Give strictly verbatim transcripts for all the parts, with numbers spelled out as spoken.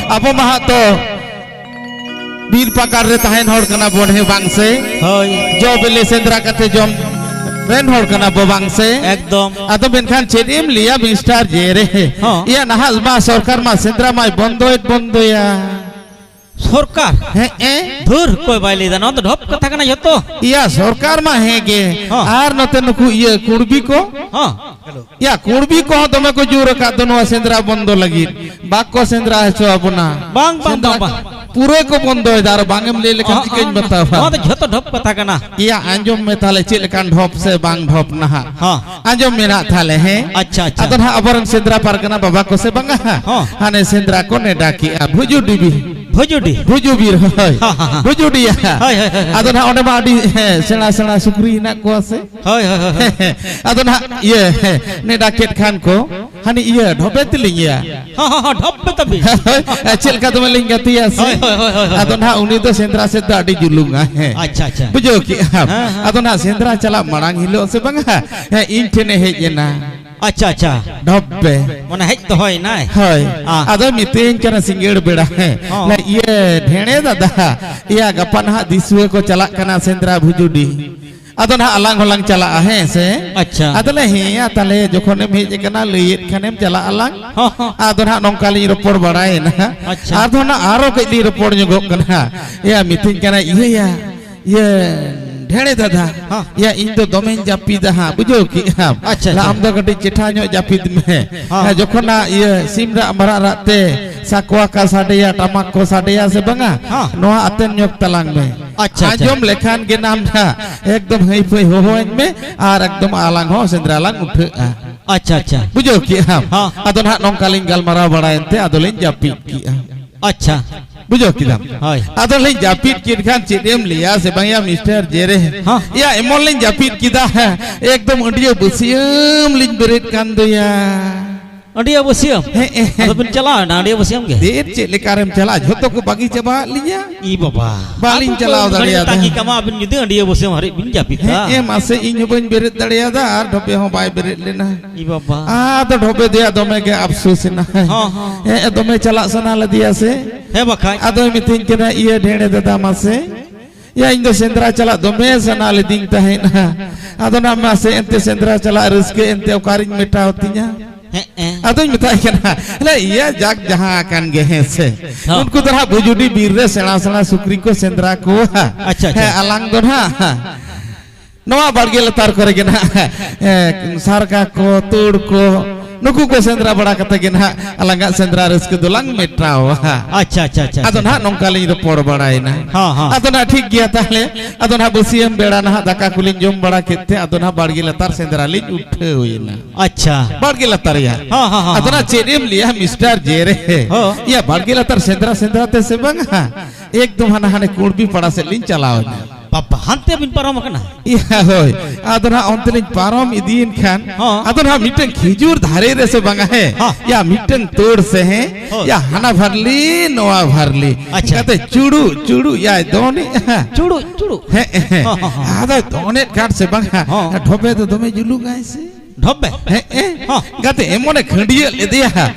ᱟᱵᱚ ᱢᱟ ᱦᱟᱸᱜ ᱛᱚ ᱵᱤᱨ ᱯᱟᱠᱟᱲ ᱨᱮ ᱛᱟᱦᱮᱱ ᱦᱚᱲ ᱠᱟᱱᱟ ᱵᱚᱱ, ᱦᱮᱸ ᱵᱟᱝ ᱥᱮ? ᱦᱳᱭ᱾ ᱡᱚ ᱵᱤᱞᱤ ᱥᱮᱸᱫᱽᱨᱟ ᱠᱟᱛᱮ ᱡᱚᱢ ᱨᱮᱱ ᱦᱚᱲ ᱠᱟᱱᱟ ᱵᱚ, ᱵᱟᱝ ᱥᱮ? ᱮᱠᱫᱚᱢ᱾ ᱟᱫᱚ ᱢᱮᱱᱠᱷᱟᱱ ᱪᱮᱫ ᱮᱢ ᱞᱟᱹᱭᱟ ᱢᱤᱥᱴᱟᱨ ᱡᱮ ᱨᱮ? ᱦᱚᱸ᱾ ᱤᱭᱟᱹ ᱱᱟᱦᱟᱜ ᱢᱟ ᱥᱚᱨᱠᱟᱨ ᱢᱟ ᱥᱮᱸᱫᱽᱨᱟ ᱢᱟᱭ ᱵᱚᱱᱫᱚᱭᱮᱫ ᱵᱚᱱᱫᱚᱭᱟ᱾ ᱥᱚᱨᱠᱟᱨ? ᱦᱮᱸ, ᱮ? ᱫᱷᱩᱨ, ᱚᱠᱚᱭ ᱵᱟᱭ ᱞᱟᱹᱭᱫᱟ? ᱱᱚᱣᱟ ᱫᱚ ᱰᱷᱚᱯ ᱠᱟᱛᱷᱟ ᱠᱟᱱᱟ ᱡᱷᱚᱛᱚ᱾ ᱤᱭᱟᱹ ᱥᱚᱨᱠᱟᱨ ᱢᱟ ᱦᱮᱸ ᱜᱮ᱾ ᱦᱚᱸ᱾ ᱟᱨ ᱱᱚᱛᱮ ᱱᱩᱠᱩ ᱤᱭᱟᱹ ᱠᱩᱲᱵᱤ ᱠᱚ? ᱦᱚᱸ᱾ ᱭᱟ, ᱠᱩᱲᱵᱤ ᱠᱚᱦᱚᱸ ᱫᱚᱢᱮ ᱠᱚ ᱡᱳᱨ ᱟᱠᱟᱫ ᱫᱚ ᱱᱚᱣᱟ ᱥᱮᱸᱫᱽᱨᱟ ᱵᱚᱱᱫᱚ ᱞᱟᱹᱜᱤᱫ᱾ ᱵᱟᱠᱚ ᱥᱮᱸᱫᱽᱨᱟ ᱦᱚᱪᱚ ᱟᱵᱚᱱᱟ᱾ ᱵᱟᱝ, ᱵᱟᱝ, ᱥᱮᱸᱫᱽᱨᱟ ᱵᱟᱝ, ᱵᱟᱝ᱾ ᱯᱩᱨᱟᱹ ᱠᱚ ᱵᱚᱱᱫᱚᱭᱮᱫᱟ, ᱟᱨ ᱵᱟᱝ ᱮᱢ ᱞᱟᱹᱭ ᱞᱮᱠᱷᱟᱱ ᱚᱦᱚᱸ, ᱪᱤᱠᱟᱹᱧ ᱚᱦᱚᱸ, ᱢᱮᱛᱟᱣᱟ? ᱱᱚᱣᱟ ᱫᱚ ᱡᱷᱚᱛᱚ ᱰᱷᱚᱯ ᱠᱟᱛᱷᱟ ᱠᱟᱱᱟ᱾ ᱭᱟ, ᱟᱸᱡᱚᱢ ᱢᱮ ᱛᱟᱦᱞᱮ ᱪᱮᱫ ᱞᱮᱠᱟᱱ ᱰᱷᱚᱯ ᱥᱮ ᱵᱟᱝ ᱰᱷᱚᱯ ᱱᱟᱦᱟᱜ᱾ ᱦᱚᱸ᱾ ᱟᱸᱡᱚᱢ ᱢᱮ ᱱᱟᱦᱟᱜ ᱛᱟᱦᱞᱮ, ᱦᱮᱸ? ᱟᱪᱪᱷᱟ, ᱟᱪᱪᱷᱟ᱾ ᱟᱫᱚ ᱱᱟᱦᱟᱜ ᱟᱵᱚᱨᱮᱱ ᱥᱮᱸᱫᱽᱨᱟ ᱯᱟᱨᱜᱟᱱᱟ ᱵᱟᱵᱟ ᱠᱚ ᱥᱮ ᱵᱟᱝᱟ? ᱦᱚᱸ᱾ ᱦᱟᱱᱮ ᱥᱮᱸᱫᱽᱨᱟ ᱠᱚ ᱱᱮᱰᱟ ᱠᱮᱜᱼᱟ, ᱵᱷᱩᱡᱩᱰᱤ ᱵᱤᱨ᱾ ᱵᱷᱩᱡᱩᱰᱤ? ᱵᱷᱩᱡᱩ ᱵᱤᱨ, ᱦᱳᱭ᱾ ᱦᱚᱸ, ᱦᱚᱸ, ᱦᱚᱸ᱾ ᱵᱷᱩᱡᱩᱰᱤᱭᱟ᱾ ᱦᱳᱭ, ᱦᱳᱭ, ᱦᱳᱭ, ᱦᱳᱭ᱾ ᱟᱫᱚ ᱱᱟᱦᱟᱜ ᱚᱸᱰᱮ ᱢᱟ ᱟᱹᱰᱤ, ᱦᱮᱸ, ᱥᱮᱬᱟ ᱥᱮᱬᱟ ᱥᱩᱠᱨᱤ ᱦᱮᱱᱟᱜ ᱠᱚᱣᱟ ᱥᱮ? ᱦᱳᱭ, ᱦᱳᱭ, ᱦᱳᱭ, ᱦᱳᱭ᱾ ᱟᱫᱚ ᱱᱟᱦᱟᱜ ᱤᱭᱟᱹ, ᱱᱮᱰᱟ ᱠᱮᱫ ᱠᱷᱟᱱ ᱠᱚ, ᱦᱟᱹᱱᱤ ᱤᱭᱟᱹ ᱰᱷᱚᱵᱮ ᱛᱮᱞᱤᱧ ᱤᱭᱟᱹ᱾ ᱦᱚᱸ, ᱦᱚᱸ, ᱦᱚᱸ, ᱰᱷᱚᱵᱮ ᱛᱟᱵᱤᱱ᱾ ᱦᱳᱭ, ᱪᱮᱫ ᱞᱮᱠᱟ ᱫᱚᱢᱮ ᱞᱤᱧ ᱜᱟᱛᱮᱭᱟ ᱥᱮ? ᱦᱳᱭ, ᱦᱳᱭ, ᱦᱳᱭ, ᱦᱳᱭ, ᱦᱳᱭ᱾ ᱟᱫᱚ ᱱᱟᱦᱟᱜ ᱩᱱᱤ ᱫᱚ ᱥᱮᱸᱫᱽᱨᱟ ᱥᱮᱫ ᱫᱚ ᱟᱹᱰᱤ ᱡᱩᱞᱩᱝᱟ, ᱦᱮᱸ᱾ ᱟᱪᱪᱷᱟ, ᱟᱪᱪᱷᱟ᱾ ᱵᱩᱡᱷᱟᱹᱣ ᱠᱮᱜᱼᱟᱢ? ᱦᱮᱸ, ᱦᱮᱸ᱾ ᱟᱫᱚ ᱱᱟᱦᱟᱜ ᱥᱮᱸᱫᱽᱨᱟ ᱪᱟᱞᱟᱜ ᱢᱟᱲᱟᱝ ᱦᱤᱞᱳᱜ ᱥᱮ ᱵᱟᱝᱟ, ᱦᱮᱸ, ᱤᱧ ᱴᱷᱮᱱᱮ ᱦᱮᱡ ᱮᱱᱟ᱾ ᱟᱪᱪᱷᱟ, ᱟᱪᱪᱷᱟ᱾ ᱰᱷᱚᱵᱮ᱾ ᱢᱟᱱᱮ ᱦᱮᱡ ᱫᱚᱦᱚᱭᱮᱱᱟᱭ? ᱦᱳᱭ᱾ ᱦᱮᱸ᱾ ᱟᱫᱚᱭ ᱢᱤᱛᱟᱹᱧ ᱠᱟᱱᱟ ᱥᱤᱸᱜᱟᱹᱲ ᱵᱮᱲᱟ, ᱦᱮᱸ᱾ ᱦᱚᱸ᱾ ᱞᱟᱹᱭ, ᱤᱭᱟᱹ, ᱰᱷᱮᱬᱮ ᱫᱟᱫᱟ, ᱤᱭᱟᱹ, ᱜᱟᱯᱟ ᱱᱟᱦᱟᱜ ᱫᱤᱥᱩᱣᱟᱹ ᱠᱚ ᱪᱟᱞᱟᱜ ᱠᱟᱱᱟ ᱥᱮᱸᱫᱽᱨᱟ ᱵᱷᱩᱡᱩᱰᱤ᱾ ᱟᱫᱚ ᱱᱟᱦᱟᱜ ᱟᱞᱟᱝ ᱦᱚᱸᱞᱟᱝ ᱪᱟᱞᱟᱜᱼᱟ, ᱦᱮᱸ ᱥᱮ? ᱟᱪᱪᱷᱟ᱾ ᱟᱫᱚ ᱞᱮ, ᱦᱮᱸᱭᱟ, ᱛᱟᱦᱞᱮ ᱡᱚᱠᱷᱚᱱᱮᱢ ᱦᱮᱡ ᱟᱠᱟᱱᱟ, ᱞᱟᱹᱭᱮᱫ ᱠᱷᱟᱱᱮᱢ ᱪᱟᱞᱟᱜ ᱟᱞᱟᱝ᱾ ᱦᱚᱸ, ᱦᱚᱸ᱾ ᱟᱫᱚ ᱱᱟᱦᱟᱜ ᱱᱚᱝᱠᱟ ᱞᱤᱧ ᱨᱚᱯᱚᱲ ᱵᱟᱲᱟᱭᱮᱱᱟ᱾ ᱟᱪᱪᱷᱟ᱾ ᱟᱫᱚ ᱱᱟᱦᱟᱜ ᱟᱨᱚ ᱠᱟᱹᱡ ᱞᱤᱧ ᱨᱚᱯᱚᱲ ᱧᱚᱜᱚᱜ ᱠᱟᱱᱟ᱾ ᱮᱭᱟ, ᱢᱤᱛᱟᱹᱧ ᱠᱟᱱᱟ, ᱤᱭᱟᱹᱭᱟ, ᱤᱭᱟᱹ, ᱰᱷᱮᱬᱮ ᱫᱟᱫᱟ, ᱦᱚᱸ᱾ ᱮᱭᱟ, ᱤᱧ ᱫᱚ ᱫᱚᱢᱮᱧ ᱡᱟᱹᱯᱤᱫᱟ ᱦᱟᱸᱜ, ᱵᱩᱡᱷᱟᱹᱣ ᱠᱮᱜᱼᱟᱢ? ᱟᱪᱪᱷᱟ, ᱞᱟ, ᱟᱪᱪᱷᱟ᱾ ᱟᱢ ᱫᱚ ᱠᱟᱹᱴᱤᱡ ᱪᱮᱴᱷᱟ ᱧᱚᱜ ᱡᱟᱹᱯᱤᱫ ᱢᱮ᱾ ᱦᱚᱸ᱾ ᱦᱮᱸ, ᱡᱚᱠᱷᱚᱱ ᱱᱟᱜ ᱤᱭᱟᱹ ᱥᱤᱢ ᱨᱟᱜ ᱢᱟᱨᱟᱜ ᱨᱟᱜ ᱛᱮ ᱥᱟᱠᱣᱟ ᱠᱚ ᱥᱟᱰᱮᱭᱟ, ᱴᱟᱢᱟᱠ ᱠᱚ ᱥᱟᱰᱮᱭᱟ ᱥᱮ ᱵᱟᱝᱟ? ᱦᱚᱸ᱾ ᱱᱚᱣᱟ ᱟᱛᱮᱱ ᱧᱚᱜ ᱛᱟᱞᱟᱝ ᱢᱮ᱾ ᱟᱪᱪᱷᱟ, ᱟᱪᱪᱷᱟ᱾ ᱟᱸᱡᱚᱢ ᱞᱮᱠᱷᱟᱱ ᱜᱮ ᱱᱟᱢ ᱱᱟᱜ ᱮᱠᱫᱚᱢ ᱦᱟᱹᱭ ᱯᱷᱟᱹᱭ ᱦᱚᱦᱚᱣᱟᱹᱧ ᱢᱮ ᱟᱨ ᱮᱠᱫᱚᱢ ᱟᱞᱟᱝ ᱦᱚᱸ ᱥᱮᱸᱫᱽᱨᱟ ᱞᱟᱝ ᱩᱴᱷᱟᱹᱜᱼᱟ᱾ ᱟᱪᱪᱷᱟ, ᱟᱪᱪᱷᱟ᱾ ᱵᱩᱡᱷᱟᱹᱣ ᱠᱮᱜᱼᱟᱢ? ᱦᱚᱸ᱾ ᱟᱫᱚ ᱱᱟᱦᱟᱜ ᱱᱚᱝᱠᱟ ᱞᱤᱧ ᱜᱟᱞᱢᱟᱨᱟᱣ ᱵᱟᱲᱟᱭᱮᱱ ᱛᱮ ᱟᱫᱚ ᱞᱤᱧ ᱡᱟᱹᱯᱤᱫ ᱠᱮᱜᱼᱟ᱾ ᱟᱪᱪᱷᱟ᱾ ᱵᱩᱡᱷᱟᱹᱣ ᱠᱮᱫᱟᱢ? ᱦᱳᱭ᱾ ᱟᱫᱚ ᱞᱤᱧ ᱡᱟᱹᱯᱤᱫ ᱠᱮᱫ ᱠᱷᱟᱱ ᱪᱮᱫ ᱮᱢ ᱞᱟᱹᱭᱟ ᱥᱮ ᱵᱟᱝᱭᱟ ᱢᱤᱥᱴᱟᱨ ᱡᱮᱨᱮ? ᱦᱚᱸ᱾ ᱭᱟ, ᱮᱢᱚᱱ ᱞᱤᱧ ᱡᱟᱹᱯᱤᱫ ᱠᱮᱫᱟ, ᱦᱮᱸ, ᱮᱠᱫᱚᱢ ᱟᱹᱰᱤ ᱵᱟᱹᱥᱭᱟᱹᱢ ᱞᱤᱧ ᱵᱮᱨᱮᱫ ᱠᱟᱱ ᱫᱚᱭᱟ᱾ ᱟᱹᱰᱤᱭᱟᱹ ᱵᱟᱹᱥᱭᱟᱹᱢ? ᱦᱮᱸ, ᱦᱮᱸ᱾ ᱟᱫᱚ ᱵᱤᱱ ᱪᱟᱞᱟᱣ ᱮᱱᱟ ᱟᱹᱰᱤᱭᱟᱹ ᱵᱟᱹᱥᱭᱟᱹᱢ ᱜᱮ? ᱫᱮᱨ ᱪᱮᱫ ᱞᱮᱠᱟ ᱨᱮᱢ ᱪᱟᱞᱟᱜᱼᱟ? ᱡᱷᱚᱛᱚ ᱠᱚ ᱵᱟᱹᱜᱤ ᱪᱟᱵᱟ ᱟᱫ ᱞᱤᱧᱟ᱾ ᱤ ᱵᱟᱵᱟ᱾ ᱵᱟᱹᱞᱤᱧ ᱟᱫᱚ ᱪᱟᱞᱟᱣ ᱩᱱ ᱜᱷᱟᱹᱲᱤᱡ ᱫᱟᱲᱮᱭᱟᱫᱟ᱾ ᱛᱟᱺᱜᱤ ᱠᱟᱢᱟ ᱟᱹᱵᱤᱱ ᱡᱩᱫᱤ ᱟᱹᱰᱤᱭᱟᱹ ᱵᱟᱹᱥᱭᱟᱹᱢ ᱦᱟᱹᱨᱤᱡ ᱵᱤᱱ ᱡᱟᱹᱯᱤᱫᱟ᱾ ᱦᱮᱸ, ᱮ ᱢᱟᱥᱮ, ᱤᱧ ᱦᱚᱸ ᱵᱟᱹᱧ ᱵᱮᱨᱮᱫ ᱫᱟᱲᱮᱭᱟᱫᱟ ᱟᱨ ᱰᱷᱚᱵᱮ ᱦᱚᱸ ᱵᱟᱭ ᱵᱮᱨᱮᱫ ᱞᱮᱱᱟ᱾ ᱤ ᱵᱟᱵᱟ᱾ ᱟᱫᱚ ᱰᱷᱚᱵᱮ ᱫᱚᱭᱟ ᱫᱚᱢᱮ ᱜᱮ ᱟᱯᱥᱳᱥ ᱮᱱᱟ᱾ ᱦᱚᱸ, ᱦᱚᱸ᱾ ᱦᱮᱸ, ᱫᱚᱢᱮ ᱪᱟᱞᱟᱜ ᱥᱟᱱᱟ ᱞᱮᱫᱮᱭᱟ ᱥᱮ᱾ ᱦᱮᱸ ᱵᱟᱠᱷᱟᱡ᱾ ᱟᱫᱚᱭ ᱢᱤᱛᱟᱹᱧ ᱠᱟᱱᱟ, "ᱤᱭᱟᱹ ᱰᱷᱮᱬᱮ ᱫᱟᱫᱟ ᱢᱟᱥᱮ, ᱭᱟ, ᱤᱧ ᱫᱚ ᱥᱮᱸᱫᱽᱨᱟ ᱪᱟᱞᱟᱜ ᱫᱚᱢᱮ ᱥᱟᱱᱟ ᱞᱤᱫᱤᱧ ᱛᱟᱦᱮᱸᱫ᱾ ᱟᱫᱚ ᱱᱟ ᱢᱟᱥᱮ ᱮᱱᱛᱮ ᱥᱮᱸᱫᱽᱨᱟ ᱪᱟᱞᱟᱜ ᱨᱟᱹᱥᱠᱟᱹ ᱮᱱᱛᱮ ᱚᱠᱟᱨᱤᱧ ᱢᱮᱴᱟᱣ ᱛᱤᱧᱟ?" ᱦᱮᱸ, ᱦᱮᱸ᱾ ᱟᱫᱚᱧ ᱢᱮᱛᱟᱭ ᱠᱟᱱᱟ, ᱞᱮ, ᱤᱭᱟᱹ, ᱡᱟᱠ ᱡᱟᱦᱟᱸ ᱟᱠᱟᱱ ᱜᱮ, ᱦᱮᱸ ᱥᱮ᱾ ᱦᱚᱸ᱾ ᱩᱱᱠᱩ ᱫᱚ ᱱᱟᱦᱟᱜ ᱵᱷᱩᱡᱩᱰᱤ ᱵᱤᱨ ᱨᱮ ᱥᱮᱬᱟ ᱥᱮᱬᱟ ᱥᱩᱠᱨᱤ ᱠᱚ ᱥᱮᱸᱫᱽᱨᱟ ᱠᱚᱣᱟ᱾ ᱟᱪᱪᱷᱟ, ᱟᱪᱪᱷᱟ᱾ ᱦᱮᱸ, ᱟᱞᱟᱝ ᱫᱚ ᱱᱟᱦᱟᱜ ᱱᱚᱣᱟ ᱵᱟᱲᱜᱮ ᱞᱟᱛᱟᱨ ᱠᱚᱨᱮ ᱜᱮ ᱱᱟᱦᱟᱜ, ᱮ, ᱥᱟᱨᱜᱟ ᱠᱚ, ᱛᱩᱲ ᱠᱚ, ᱱᱩᱠᱩ ᱠᱚ ᱥᱮᱸᱫᱽᱨᱟ ᱵᱟᱲᱟ ᱠᱟᱛᱮ ᱜᱮ ᱱᱟᱦᱟᱜ ᱟᱞᱟᱝᱟᱜ ᱥᱮᱸᱫᱽᱨᱟ ᱨᱟᱹᱥᱠᱟᱹ ᱫᱚᱞᱟᱝ ᱢᱮᱴᱟᱣᱟ᱾ ᱟᱪᱪᱷᱟ, ᱟᱪᱪᱷᱟ, ᱟᱪᱪᱷᱟ, ᱟᱫᱚ ᱟᱪᱪᱷᱟ᱾ ᱱᱟᱦᱟᱜ ᱱᱚᱝᱠᱟ ᱞᱤᱧ ᱨᱚᱯᱚᱲ ᱵᱟᱲᱟᱭᱮᱱᱟ᱾ ᱦᱚᱸ, ᱦᱚᱸ᱾ ᱟᱫᱚ ᱱᱟᱦᱟᱜ ᱴᱷᱤᱠ ᱜᱮᱭᱟ ᱛᱟᱦᱞᱮ᱾ ᱟᱫᱚ ᱱᱟᱦᱟᱜ ᱵᱟᱹᱥᱭᱟᱹᱢ ᱵᱮᱲᱟ ᱱᱟᱦᱟᱜ ᱫᱟᱠᱟ ᱠᱚᱞᱤᱧ ᱡᱚᱢ ᱵᱟᱲᱟ ᱠᱮᱫ ᱛᱮ ᱟᱫᱚ ᱱᱟᱦᱟᱜ ᱵᱟᱲᱜᱮ ᱞᱟᱛᱟᱨ ᱥᱮᱸᱫᱽᱨᱟ ᱞᱤᱧ ᱩᱴᱷᱟᱹᱣ ᱮᱱᱟ᱾ ᱟᱪᱪᱷᱟ᱾ ᱵᱟᱲᱜᱮ ᱞᱟᱛᱟᱨ ᱨᱮᱭᱟ᱾ ᱦᱚᱸ, ᱦᱚᱸ, ᱦᱚᱸ, ᱟᱫᱚ ᱦᱚᱸ᱾ ᱱᱟᱦᱟᱜ ᱪᱮᱫ ᱮᱢ ᱞᱟᱹᱭᱟ ᱢᱤᱥᱴᱟᱨ ᱡᱮ ᱨᱮ᱾ ᱦᱚᱸ᱾ ᱭᱟ, ᱵᱟᱲᱜᱮ ᱞᱟᱛᱟᱨ ᱥᱮᱸᱫᱽᱨᱟ ᱥᱮᱸᱫᱽᱨᱟ ᱛᱮ ᱥᱮ ᱵᱟᱝᱟ? ᱮᱠᱫᱚᱢ ᱦᱟᱱᱟ ᱦᱟᱱᱮ ᱠᱩᱲᱵᱤ ᱯᱟᱲᱟ ᱥᱮᱫ ᱞᱤᱧ ᱪᱟᱞᱟᱣ ᱮᱱᱟ᱾ ᱵᱟᱵᱟ, ᱦᱟᱱᱛᱮ ᱵᱤᱱ ᱯᱟᱨᱚᱢ ᱟᱠᱟᱱᱟ? ᱤᱭᱟ, ᱦᱳᱭ᱾ ᱟᱫᱚ ᱱᱟᱦᱟᱜ ᱚᱱᱛᱮ ᱞᱤᱧ ᱯᱟᱨᱚᱢ ᱤᱫᱤᱭᱮᱱ ᱠᱷᱟᱱ, ᱦᱚᱸ᱾ ᱟᱫᱚ ᱱᱟᱦᱟᱜ ᱢᱤᱫᱴᱟᱝ ᱠᱷᱤᱡᱩᱨ ᱫᱟᱨᱮ ᱨᱮ ᱥᱮ ᱵᱟᱝᱟ, ᱦᱮᱸ? ᱦᱚᱸ᱾ ᱭᱟ, ᱢᱤᱫᱴᱟᱝ ᱛᱟᱹᱲ ᱥᱮ, ᱦᱮᱸ? ᱦᱳᱭ᱾ ᱭᱟ, ᱦᱟᱱᱟ ᱵᱷᱟᱨᱞᱤ, ᱱᱚᱣᱟ ᱵᱷᱟᱨᱞᱤ᱾ ᱟᱪᱪᱷᱟ᱾ ᱠᱟᱛᱮ ᱪᱩᱲᱩ, ᱪᱩᱲᱩ, ᱭᱟᱭ ᱫᱚᱱᱮᱜᱼᱟ᱾ ᱪᱩᱲᱩ, ᱪᱩᱲᱩ᱾ ᱦᱮᱸ, ᱦᱮᱸ᱾ ᱦᱚᱸ, ᱦᱚᱸ, ᱦᱚᱸ᱾ ᱟᱫᱚᱭ ᱫᱚᱱᱮᱫ ᱠᱷᱟᱱ ᱥᱮ ᱵᱟᱝᱟ, ᱦᱚᱸ᱾ ᱰᱷᱚᱵᱮ ᱫᱚ ᱫᱚᱢᱮ ᱡᱩᱞᱩᱜᱟᱭ ᱥᱮ᱾ ᱰᱷᱚᱵᱮ? ᱦᱮᱸ, ᱦᱮᱸ᱾ ᱦᱚᱸ᱾ ᱜᱟᱛᱮ, ᱮᱢᱚᱱᱮ ᱠᱷᱟᱹᱰᱭᱟᱹᱜ ᱞᱮᱫᱮᱭᱟ,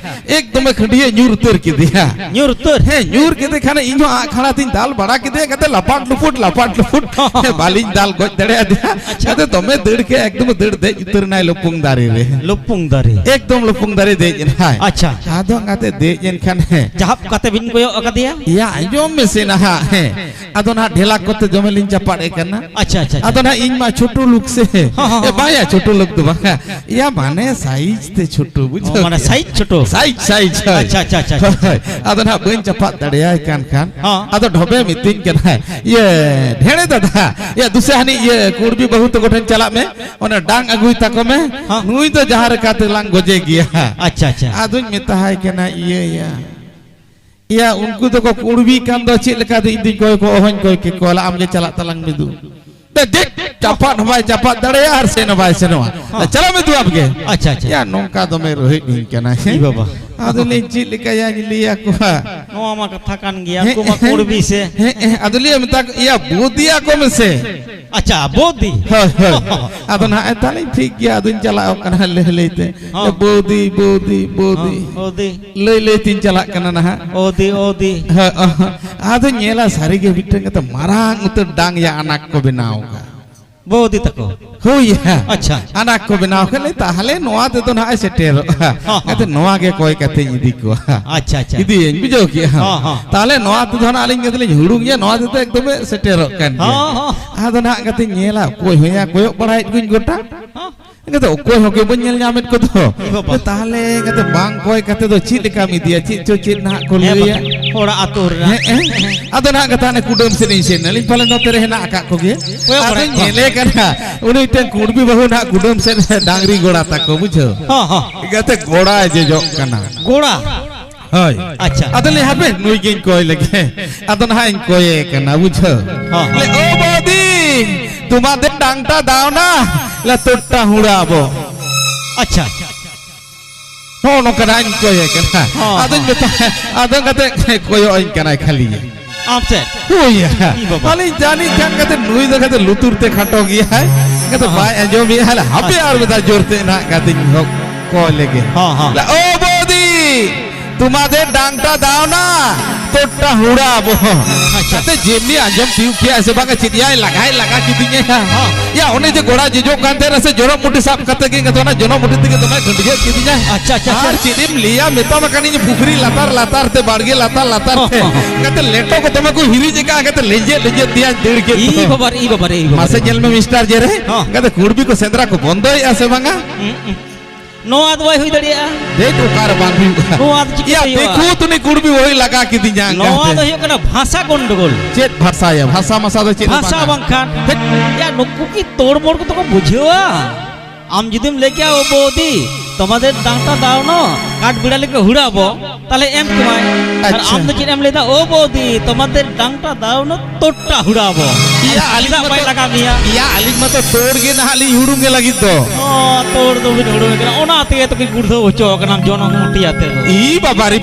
ᱮᱠᱫᱚᱢᱮ ᱠᱷᱟᱹᱰᱭᱟᱹ ᱧᱩᱨ ᱩᱛᱟᱹᱨ ᱠᱮᱫᱮᱭᱟ᱾ ᱧᱩᱨ ᱩᱛᱟᱹᱨ? ᱦᱮᱸ, ᱧᱩᱨ ᱠᱮᱫᱮ ᱠᱷᱟᱱᱮ ᱤᱧ ᱦᱚᱸ ᱟᱜ ᱠᱷᱟᱲᱟ ᱛᱤᱧ ᱫᱟᱞ ᱵᱟᱲᱟ ᱠᱮᱫᱮᱭᱟ, ᱜᱟᱛᱮ, ᱞᱟᱯᱟᱴ ᱞᱩᱯᱩᱴ, ᱞᱟᱯᱟᱴ ᱞᱩᱯᱩᱴ᱾ ᱦᱚᱸ, ᱦᱚᱸ, ᱦᱮᱸ, ᱦᱚᱸ᱾ ᱵᱟᱹᱞᱤᱧ ᱫᱟᱞ ᱜᱚᱡ ᱫᱟᱲᱮᱭᱟᱫᱮᱭᱟ᱾ ᱟᱪᱪᱷᱟ᱾ ᱜᱟᱛᱮ, ᱫᱚᱢᱮ ᱫᱟᱹᱲ ᱠᱮᱫ, ᱮᱠᱫᱚᱢ ᱫᱟᱹᱲ ᱫᱮᱡ ᱩᱛᱟᱹᱨ ᱮᱱᱟᱭ ᱞᱩᱯᱩᱝ ᱫᱟᱨᱮ ᱨᱮ᱾ ᱞᱩᱯᱩᱝ ᱫᱟᱨᱮ? ᱮᱠᱫᱚᱢ ᱞᱩᱯᱩᱝ ᱫᱟᱨᱮ ᱫᱮᱡ ᱮᱱᱟᱭ᱾ ᱟᱪᱪᱷᱟ᱾ ᱟᱫᱚ ᱜᱟᱛᱮ ᱫᱮᱡ ᱮᱱ ᱠᱷᱟᱱ, ᱦᱮᱸ᱾ ᱡᱟᱦᱟᱯ ᱠᱟᱛᱮ ᱵᱤᱱ ᱠᱚᱭᱚᱜ ᱟᱠᱟᱫᱮᱭᱟ? ᱭᱟ, ᱟᱸᱡᱚᱢ ᱢᱮᱥᱮ ᱱᱟᱦᱟᱜ, ᱦᱮᱸ᱾ ᱟᱫᱚ ᱱᱟᱦᱟᱜ ᱰᱷᱮᱞᱟᱠ ᱠᱚᱛᱮ ᱫᱚᱢᱮ ᱞᱤᱧ ᱪᱟᱯᱟᱫ ᱮ ᱠᱟᱱᱟ᱾ ᱟᱪᱪᱷᱟ, ᱟᱪᱪᱷᱟ, ᱟᱪᱪᱷᱟ᱾ ᱟᱫᱚ ᱱᱟᱦᱟᱜ ᱤᱧ ᱢᱟ ᱪᱷᱳᱴᱳ ᱞᱳᱠ ᱥᱮ᱾ ᱦᱚᱸ, ᱦᱚᱸ, ᱮ, ᱦᱚᱸ᱾ ᱵᱟᱭᱟ, ᱪᱷᱳᱴᱳ ᱞᱳᱠ ᱫᱚ ᱵᱟᱝᱟ᱾ ᱭᱟ, ᱢᱟᱱᱮ ᱥᱟᱭᱤᱡ ᱛᱮ ᱪᱷᱳᱴᱳ, ᱵᱩᱡᱷᱟᱹᱣ ᱚ, ᱢᱟᱱᱮ ᱠᱮᱜᱼᱟ? ᱥᱟᱭᱤᱡ ᱪᱷᱳᱴᱳ? ᱥᱟᱭᱤᱡ, ᱥᱟᱭᱤᱡ, ᱦᱳᱭ᱾ ᱟᱪᱪᱷᱟ, ᱟᱪᱪᱷᱟ, ᱟᱪᱪᱷᱟ, ᱦᱳᱭ, ᱟᱪᱪᱷᱟ᱾ ᱦᱳᱭ᱾ ᱟᱫᱚ ᱱᱟᱦᱟᱜ ᱵᱟᱹᱧ ᱪᱟᱯᱟᱫ ᱫᱟᱲᱮᱭᱟᱭ ᱠᱟᱱ ᱠᱷᱟᱱ, ᱦᱚᱸ᱾ ᱟᱫᱚ ᱰᱷᱚᱵᱮ ᱢᱤᱛᱟᱹᱧ ᱠᱟᱱᱟᱭ, "ᱤᱭᱟᱹ, ᱰᱷᱮᱬᱮ ᱫᱟᱫᱟ, ᱭᱟ, ᱫᱩᱥᱮ ᱦᱟᱹᱱᱤ ᱤᱭᱟᱹ ᱠᱩᱲᱵᱤ ᱵᱟᱹᱦᱩ ᱛᱟᱠᱚ ᱴᱷᱮᱱ ᱪᱟᱞᱟᱜ ᱢᱮ, ᱚᱱᱟ ᱰᱟᱝ ᱟᱹᱜᱩᱭ ᱛᱟᱠᱚ ᱢᱮ, ᱦᱚᱸ᱾ ᱱᱩᱭ ᱫᱚ ᱡᱟᱦᱟᱸ ᱞᱮᱠᱟ ᱛᱮᱞᱟᱝ ᱜᱚᱡᱮ ᱜᱮᱭᱟ᱾" ᱟᱪᱪᱷᱟ, ᱟᱪᱪᱷᱟ᱾ ᱟᱫᱚᱧ ᱢᱮᱛᱟᱦᱟᱭ ᱠᱟᱱᱟ, ᱤᱭᱟᱹ, ᱭᱟ᱾ ᱭᱟ, ᱩᱱᱠᱩ ᱫᱚᱠᱚ ᱠᱩᱲᱵᱤ ᱠᱟᱱ ᱫᱚ ᱪᱮᱫ ᱞᱮᱠᱟ ᱫᱚ ᱤᱧ ᱫᱩᱧ ᱠᱚᱭ ᱠᱚ, ᱚᱦᱚᱧ ᱠᱚᱭ ᱠᱮᱠᱚᱣᱟ, ᱞᱟ ᱟᱢ ᱜᱮ ᱪᱟᱞᱟᱜ ᱛᱟᱞᱟᱝ ᱢᱮ ᱫᱩ᱾ ᱫᱮ, ᱫᱮ, ᱪᱟᱯᱟᱫ ᱦᱚᱸ ᱵᱟᱭ ᱪᱟᱯᱟᱫ ᱫᱟᱲᱮᱭᱟᱜᱼᱟ ᱟᱨ ᱥᱮᱱ ᱦᱚᱸ ᱵᱟᱭ ᱥᱮᱱᱚᱜᱼᱟ᱾ ᱦᱚᱸ᱾ ᱪᱟᱞᱟᱜ ᱢᱮ ᱫᱩ ᱟᱢ ᱜᱮ᱾ ᱟᱪᱪᱷᱟ, ᱟᱪᱪᱷᱟ᱾ ᱭᱟ, ᱱᱚᱝᱠᱟ ᱫᱚᱢᱮ ᱨᱳᱦᱮᱫ ᱤᱧ ᱠᱟᱱᱟ, ᱦᱮᱸ? ᱤ ᱵᱟᱵᱟ᱾ ᱟᱫᱚ ᱞᱤᱧ ᱪᱮᱫ ᱞᱮᱠᱟᱭᱟ ᱞᱟᱹᱭ ᱟᱠᱚᱣᱟ᱾ ᱱᱚᱣᱟ ᱢᱟ ᱠᱟᱛᱷᱟ ᱠᱟᱱ ᱜᱮᱭᱟ, ᱦᱮᱸ, ᱠᱚ ᱢᱟ ᱦᱮᱸ, ᱠᱩᱲᱵᱤ ᱥᱮ᱾ ᱦᱮᱸ, ᱦᱮᱸ, ᱟᱫᱚ ᱞᱤᱧ ᱢᱮᱛᱟ ᱠᱚ, ᱭᱟ, ᱵᱳᱫᱤ ᱟᱠᱚ ᱢᱮᱥᱮ᱾ ᱟᱪᱪᱷᱟ, ᱵᱳᱫᱤ᱾ ᱦᱳᱭ, ᱦᱳᱭ᱾ ᱟᱫᱚ ᱱᱟᱦᱟᱜ ᱛᱟᱦᱞᱮ ᱴᱷᱤᱠ ᱜᱮᱭᱟ, ᱟᱫᱚᱧ ᱪᱟᱞᱟᱣ ᱠᱟᱱᱟ ᱞᱟᱹᱭ ᱞᱟᱹᱭᱛᱮ᱾ ᱦᱚᱸ᱾ ᱭᱟ, ᱵᱳᱫᱤ, ᱵᱳᱫᱤ, ᱵᱳᱫᱤ᱾ ᱦᱚᱸ, ᱵᱳᱫᱤ᱾ ᱞᱟᱹᱭ ᱞᱟᱹᱭ ᱛᱤᱧ ᱪᱟᱞᱟᱜ ᱠᱟᱱᱟ ᱱᱟᱦᱟᱜ᱾ ᱳᱫᱤ, ᱳᱫᱤ᱾ ᱦᱮᱸ, ᱚ, ᱟᱫᱚᱧ ᱧᱮᱞᱟ ᱥᱟᱹᱨᱤᱜᱮ ᱢᱤᱫᱴᱟᱝ ᱠᱟᱛᱮ ᱢᱟᱨᱟᱝ ᱩᱛᱟᱹᱨ ᱰᱟᱝ ᱭᱟ ᱟᱱᱟᱠ ᱠᱚ ᱵᱮᱱᱟᱣ ᱟᱠᱟᱫ᱾ ᱵᱳᱫᱤ ᱛᱟᱠᱚ᱾ ᱦᱳᱭ ᱭᱟ᱾ ᱟᱪᱪᱷᱟ᱾ ᱟᱱᱟᱠ ᱠᱚ ᱵᱮᱱᱟᱣ ᱠᱷᱟᱱ ᱞᱮ ᱛᱟᱦᱞᱮ ᱱᱚᱣᱟ ᱛᱮᱫᱚ ᱱᱟᱦᱟᱜ ᱮ ᱥᱮᱴᱮᱨᱚᱜᱼᱟ᱾ ᱦᱚᱸ, ᱦᱚᱸ᱾ ᱠᱟᱛᱮ ᱱᱚᱣᱟ ᱜᱮ ᱠᱚᱭ ᱠᱟᱛᱮᱧ ᱤᱫᱤ ᱠᱚᱣᱟ᱾ ᱟᱪᱪᱷᱟ, ᱟᱪᱪᱷᱟ᱾ ᱤᱫᱤᱭᱟᱹᱧ, ᱵᱩᱡᱷᱟᱹᱣ ᱠᱮᱜᱼᱟ᱾ ᱦᱚᱸ, ᱦᱚᱸ᱾ ᱛᱟᱦᱞᱮ ᱱᱚᱣᱟ ᱛᱮᱫᱚ ᱱᱟᱦᱟᱜ ᱟᱹᱞᱤᱧ ᱠᱟᱛᱮ ᱞᱤᱧ ᱦᱩᱲᱩᱝ ᱜᱮᱭᱟ, ᱱᱚᱣᱟ ᱛᱮᱫᱚ ᱮᱠᱫᱚᱢᱮ ᱥᱮᱴᱮᱨᱚᱜ ᱠᱟᱱ ᱜᱮᱭᱟ᱾ ᱦᱚᱸ, ᱦᱚᱸ᱾ ᱟᱫᱚ ᱱᱟᱦᱟᱜ ᱠᱟᱛᱮᱧ ᱧᱮᱞᱟ, ᱚᱠᱚᱭ ᱦᱚᱸᱭᱟ ᱠᱚᱭᱚᱜ ᱵᱟᱲᱟᱭᱮᱫ ᱠᱚᱧ ᱜᱚᱴᱟ᱾ ᱦᱚᱸ᱾ ᱤᱱᱠᱟᱹ ᱛᱮ ᱚᱠᱚᱭ ᱦᱚᱸ ᱜᱮ ᱵᱟᱹᱧ ᱧᱮᱞ ᱧᱟᱢᱮᱫ ᱠᱚᱫᱚ᱾ ᱮ ᱵᱟᱵᱟ᱾ ᱛᱟᱦᱞᱮ ᱤᱱᱠᱟᱹ ᱛᱮ ᱵᱟᱝ ᱠᱚᱭ ᱠᱟᱛᱮ ᱫᱚ ᱪᱮᱫ ᱞᱮᱠᱟᱢ ᱤᱫᱤᱭᱟ? ᱪᱮᱫ ᱪᱚ ᱪᱮᱫ ᱱᱟᱦᱟᱜ ᱠᱚ ᱦᱮᱸ ᱞᱟᱹᱭᱟ᱾ ᱵᱟᱠᱷᱟᱱ ᱦᱚᱲᱟᱜ ᱟᱹᱛᱩ ᱨᱮᱱᱟᱜ᱾ ᱦᱮᱸ, ᱦᱮᱸ᱾ ᱟᱫᱚ ᱱᱟᱦᱟᱜ ᱠᱟᱛᱷᱟ ᱦᱟᱱᱮ ᱠᱩᱰᱟᱹᱢ ᱥᱮᱫ ᱤᱧ ᱥᱮᱱ ᱱᱟᱞᱤᱧ, ᱯᱟᱞᱮ ᱱᱚᱛᱮ ᱨᱮ ᱦᱮᱱᱟᱜ ᱟᱠᱟᱫ ᱠᱚᱜᱮ᱾ ᱠᱚᱭᱚᱜ ᱵᱟᱲᱟᱭᱮᱫ ᱟᱫᱚᱧ ᱠᱚᱣᱟ᱾ ᱧᱮᱞᱮ ᱠᱟᱱᱟ, ᱩᱱᱤ ᱢᱤᱫᱴᱮᱱ ᱠᱩᱲᱵᱤ ᱵᱟᱹᱦᱩ ᱱᱟᱦᱟᱜ ᱠᱩᱰᱟᱹᱢ ᱥᱮᱫ ᱨᱮ ᱰᱟᱝᱨᱤ ᱜᱚᱲᱟ ᱛᱟᱠᱚ, ᱵᱩᱡᱷᱟᱹᱣ᱾ ᱦᱚᱸ, ᱦᱚᱸ᱾ ᱤᱱᱠᱟᱹ ᱛᱮ ᱜᱚᱲᱟᱭ ᱡᱚᱡᱚᱜ ᱠᱟᱱᱟ᱾ ᱜᱚᱲᱟ? ᱦᱳᱭ᱾ ᱟᱪᱪᱷᱟ᱾ ᱟᱫᱚ ᱞᱟᱹᱭ, ᱦᱟᱯᱮ, ᱱᱩᱭ ᱜᱤᱧ ᱠᱚᱭ ᱞᱮᱜᱮ᱾ ᱟᱫᱚ ᱱᱟᱦᱟᱜ ᱤᱧ ᱠᱚᱭᱮ ᱠᱟᱱᱟ, ᱵᱩᱡᱷᱟᱹᱣ᱾ ᱦᱚᱸ, ᱦᱚᱸ᱾ ᱞᱮ, "ᱳ ᱵᱟᱹᱫᱤ, ᱛᱩᱢᱟᱫᱮᱨ ᱰᱟᱝᱴᱟ ᱫᱟᱣᱱᱟ, ᱞᱮ ᱛᱳᱨᱴᱟ ᱦᱩᱲᱟᱵᱚ᱾" ᱟᱪᱪᱷᱟ᱾ ᱱᱚᱜᱼᱚ ᱱᱚᱝᱠᱟ ᱱᱟᱦᱟᱜ ᱤᱧ ᱠᱚᱭᱮ ᱠᱟᱱᱟ᱾ ᱦᱚᱸ, ᱟᱫᱚᱧ ᱦᱚᱸ᱾ ᱢᱮᱛᱟᱭᱟ, ᱟᱫᱚ ᱠᱟᱛᱮ ᱠᱚᱭᱚᱜ ᱟᱹᱧ ᱠᱟᱱᱟᱭ ᱠᱷᱟᱹᱞᱤ᱾ ᱟᱢ ᱥᱮᱫ? ᱦᱳᱭ᱾ ᱤ ᱵᱟᱵᱟ᱾ ᱟᱹᱞᱤᱧ ᱡᱟᱹᱱᱤᱡ ᱠᱷᱟᱱ ᱠᱟᱛᱮ ᱱᱩᱭ ᱫᱚ ᱠᱟᱛᱮ ᱞᱩᱛᱩᱨ ᱛᱮ ᱠᱷᱟᱴᱚ ᱜᱮᱭᱟᱭ᱾ ᱠᱟᱛᱮ ᱦᱚᱸ᱾ ᱵᱟᱭ ᱟᱸᱡᱚᱢᱮᱜᱼᱟ᱾ ᱦᱟᱯᱮ ᱟᱪᱪᱷᱟ᱾ ᱟᱨ ᱢᱤᱫ ᱫᱷᱟᱣ ᱡᱳᱨ ᱛᱮ ᱱᱟᱦᱟᱜ ᱠᱟᱛᱮᱧ ᱦᱚ-, ᱠᱚᱭ ᱞᱮᱜᱮ᱾ ᱦᱚᱸ, ᱦᱚᱸ᱾ ᱞᱮ, "ᱳ ᱵᱟᱹᱫᱤ, ᱛᱩᱢᱟᱫᱮᱨ ᱰᱟᱝᱴᱟ ᱫᱟᱣᱱᱟ, ᱛᱳᱨᱴᱟ ᱦᱩᱲᱟᱵᱚ᱾" ᱟᱪᱪᱷᱟ᱾ ᱠᱟᱛᱮ ᱡᱮᱢᱱᱤ ᱟᱸᱡᱚᱢ ᱛᱤᱭᱩᱜ ᱠᱮᱜᱼᱟ ᱥᱮ ᱵᱟᱝᱟ, ᱪᱮᱫ ᱭᱟᱭ ᱞᱟᱜᱟᱭ ᱞᱟᱜᱟ ᱠᱤᱫᱤᱧᱟ᱾ ᱦᱚᱸ᱾ ᱭᱟ, ᱚᱱᱮ ᱡᱮ ᱜᱚᱲᱟ ᱡᱚᱡᱚᱜ ᱠᱟᱱ ᱛᱟᱦᱮᱸᱱᱟ ᱥᱮ, ᱡᱚᱱᱚᱜ ᱢᱩᱴᱷᱤ ᱥᱟᱵ ᱠᱟᱛᱮ ᱜᱮ ᱤᱧ ᱫᱚ ᱚᱱᱟ ᱡᱚᱱᱚᱜ ᱢᱩᱴᱷᱤ ᱛᱮᱜᱮ ᱫᱚᱢᱮ ᱜᱷᱟᱹᱰᱭᱟᱹᱜ ᱠᱤᱫᱤᱧᱟ᱾ ᱟᱪᱪᱷᱟ, ᱟᱪᱪᱷᱟ, ᱟᱨ ᱟᱪᱪᱷᱟ᱾ ᱪᱮᱫ ᱮᱢ ᱞᱟᱹᱭᱟ, ᱢᱮᱛᱟᱢ ᱠᱟᱹᱱᱟᱹᱧ ᱯᱩᱠᱷᱨᱤ ᱞᱟᱛᱟᱨ ᱞᱟᱛᱟᱨ ᱛᱮ, ᱵᱟᱲᱜᱮ ᱞᱟᱛᱟᱨ ᱞᱟᱛᱟᱨ ᱛᱮ᱾ ᱦᱚᱸ, ᱦᱚᱸ, ᱦᱚᱸ᱾ ᱠᱟᱛᱮ ᱞᱮᱴᱚ ᱠᱚ ᱫᱚᱢᱮ ᱠᱚ ᱦᱤᱨᱤᱡ ᱟᱠᱟᱫᱼᱟ, ᱠᱟᱛᱮ ᱞᱮᱸᱡᱮᱫ ᱞᱮᱸᱡᱮᱫ ᱛᱮᱭᱟᱧ ᱫᱟᱹᱲ ᱠᱮᱫ ᱤ ᱫᱚ᱾ ᱵᱟᱵᱟ ᱨᱮ, ᱤ ᱵᱟᱵᱟ ᱨᱮ, ᱤ ᱵᱟᱵᱟ ᱢᱟᱥᱮ ᱨᱮ᱾ ᱧᱮᱞ ᱢᱮ ᱢᱤᱥᱴᱟᱨ ᱡᱮᱨᱮ, ᱦᱚᱸ᱾ ᱠᱟᱛᱮ ᱠᱩᱲᱵᱤ ᱠᱚ ᱥᱮᱸᱫᱽᱨᱟ ᱠᱚ ᱵᱚᱱᱫᱚᱭᱮᱫᱼᱟ ᱥᱮ ᱵᱟᱝᱟ? ᱦᱩᱸ, ᱦᱩᱸ᱾ ᱱᱚᱣᱟ ᱫᱚ ᱵᱟᱭ ᱦᱩᱭ ᱫᱟᱲᱮᱭᱟᱜᱼᱟ᱾ ᱫᱮᱡ ᱚᱠᱟ ᱨᱮ ᱵᱟᱝ ᱦᱩᱭᱩᱜᱼᱟ? ᱱᱚᱣᱟ ᱫᱚ ᱪᱤᱠᱟᱹ ᱭᱟ, ᱦᱩᱭᱩᱜᱼᱟ? ᱫᱤᱠᱩ ᱛᱩᱱᱤ ᱠᱩᱲᱵᱤ ᱵᱟᱹᱦᱩᱭ ᱞᱟᱜᱟ ᱠᱤᱫᱤᱧᱟ ᱱᱚᱣᱟ ᱚᱱᱠᱟᱛᱮ᱾ ᱫᱚ ᱦᱩᱭᱩᱜ ᱠᱟᱱᱟ ᱵᱷᱟᱥᱟ ᱜᱚᱱᱰᱚᱜᱳᱞ᱾ ᱪᱮᱫ ᱵᱷᱟᱥᱟ ᱭᱟ? ᱵᱷᱟᱥᱟ ᱢᱟᱥᱟ ᱫᱚ ᱪᱮᱫ ᱵᱷᱟᱥᱟ ᱵᱟᱝᱟ? ᱵᱟᱝᱠᱷᱟᱱ᱾ ᱦᱮᱡ᱾ ᱭᱟ, ᱱᱩᱠᱩ ᱠᱤ ᱛᱚᱲ ᱢᱚᱲ ᱠᱚᱫᱚ ᱠᱚ ᱵᱩᱡᱷᱟᱹᱣᱟ? ᱟᱢ ᱡᱩᱫᱤᱢ ᱞᱟᱹᱭ ᱠᱮᱭᱟ, "ᱳ ᱵᱳᱫᱤ, ᱛᱚᱢᱟᱫᱮᱨ ᱰᱟᱝᱴᱟ ᱫᱟᱣᱱᱚ ᱠᱟᱴ ᱵᱤᱲᱟ ᱞᱮᱠᱟ ᱦᱩᱲᱟᱵᱚ, ᱛᱟᱦᱞᱮ ᱮᱢ ᱠᱚᱢᱟᱭ᱾ ᱟᱨ ᱟᱪᱪᱷᱟ᱾ ᱟᱢ ᱫᱚ ᱪᱮᱫ ᱮᱢ ᱞᱟᱹᱭᱫᱟ? ᱳ ᱵᱳᱫᱤ, ᱛᱚᱢᱟᱫᱮᱨ ᱰᱟᱝᱴᱟ ᱫᱟᱣᱱᱚ ᱛᱳᱴᱟ ᱦᱩᱲᱟᱵᱚ᱾ ᱤᱭᱟ, ᱟᱹᱞᱤᱧ ᱪᱮᱫᱟᱜ ᱢᱟ ᱵᱟᱭ ᱛᱚ, ᱞᱟᱜᱟ ᱢᱮᱭᱟ? ᱤᱭᱟ, ᱟᱹᱞᱤᱧ ᱢᱟ ᱛᱚ ᱛᱳᱲ ᱜᱮ ᱱᱟᱦᱟᱜ ᱞᱤᱧ ᱦᱩᱲᱩᱝ ᱜᱮ ᱞᱟᱹᱜᱤᱫ ᱫᱚ᱾ ᱚ, ᱛᱳᱲ ᱫᱚ ᱵᱤᱱ ᱦᱩᱲᱩᱝ ᱠᱟᱱᱟ, ᱚᱱᱟ ᱛᱮᱜᱮ ᱛᱚ ᱠᱤᱱ ᱜᱩᱲᱫᱷᱟᱹᱣ ᱦᱚᱪᱚ ᱟᱠᱟᱱᱟ ᱡᱚᱱᱚᱜ ᱢᱩᱴᱤ ᱟᱛᱮ ᱫᱚ᱾ ᱤ ᱵᱟᱵᱟ ᱨᱮ ᱵᱟᱵᱟ᱾